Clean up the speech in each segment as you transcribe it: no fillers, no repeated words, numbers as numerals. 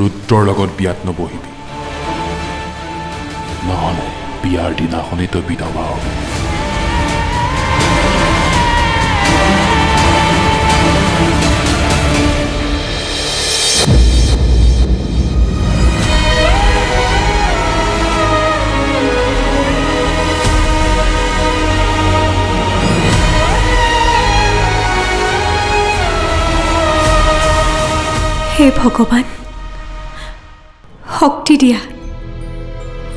ৰুদ্ৰৰ লগত বিয়াত নবহিবি, নহ'লে বিয়াৰ দিনাখনেই তই বিধৱা হবি। হে ভগৱান, শক্তি দিয়া।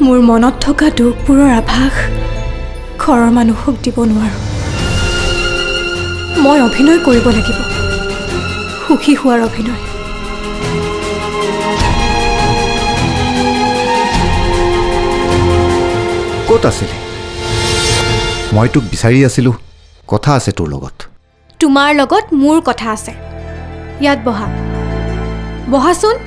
মোৰ মনত থকা দুখবোৰৰ আভাস ঘৰৰ মানুহক দিব নোৱাৰোঁ। মই অভিনয় কৰিব লাগিব, সুখী হোৱাৰ অভিনয়। ক'ত আছিলি? মই তোক বিচাৰি আছিলোঁ। কথা আছে তোৰ লগত। তোমাৰ লগত মোৰ কথা আছে। ইয়াত বহা, বহাচোন।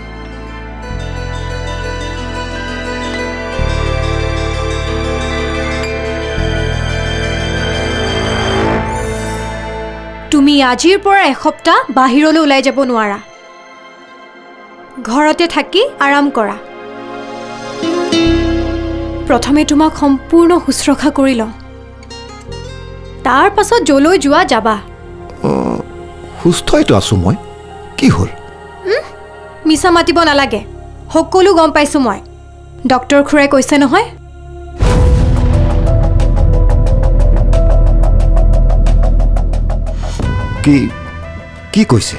তুমি আজিৰ পৰা এসপ্তাহ বাহিৰলৈ ওলাই যাব নোৱাৰা। ঘৰতে থাকি আৰাম কৰা। প্ৰথমে তোমাক সম্পূৰ্ণ শুশ্ৰূষা কৰি লওঁ, তাৰ পাছত য'লৈ যোৱা যাবা। সুস্থইতো আছোঁ মই, কি হ'ল? মিছা মাতিব নালাগে, সকলো গম পাইছোঁ মই। ডক্টৰ খুৰাই কৈছে নহয়। কি কি কৈছে?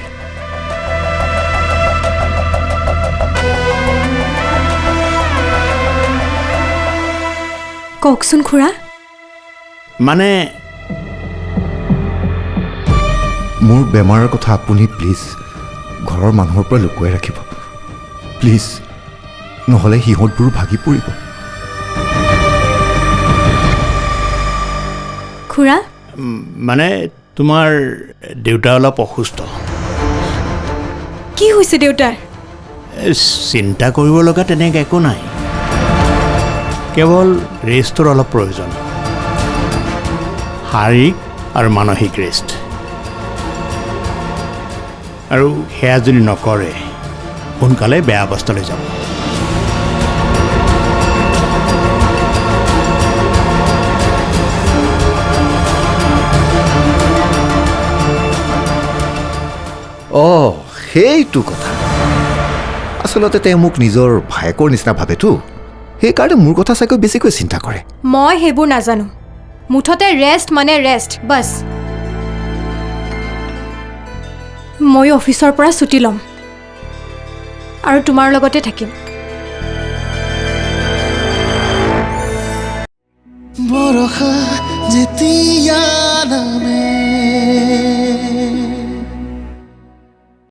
কওকচোন খুৰা। মানে মোৰ বেমাৰৰ কথা আপুনি প্লিজ ঘৰৰ মানুহৰ পৰা লুকুৱাই ৰাখিব প্লিজ, নহ'লে সিহঁতবোৰ ভাগি পৰিব। খুৰা, মানে তোমাৰ দেউতা অলপ অসুস্থ। কি হৈছে দেউতাৰ? চিন্তা কৰিব লগা তেনেকৈ একো নাই, কেৱল ৰেষ্টৰ অলপ প্ৰয়োজন, শাৰীৰিক আৰু মানসিক ৰেষ্ট। আৰু সেয়া যদি নকৰে সোনকালে বেয়া অৱস্থালৈ যাব। অঁ, সেইটো কথা। আচলতে তেওঁ মোক নিজৰ ভায়েকৰ নিচিনা ভাবেতো, সেইকাৰণে মোৰ কথা চাগৈ বেছিকৈ চিন্তা কৰে। মই সেইবোৰ নাজানো, মুঠতে ৰেষ্ট মানে ৰেষ্ট, বাছ। মই অফিচৰ পৰা ছুটি ল'ম আৰু তোমাৰ লগতে থাকিম। বৰষা যেতিয়া নামে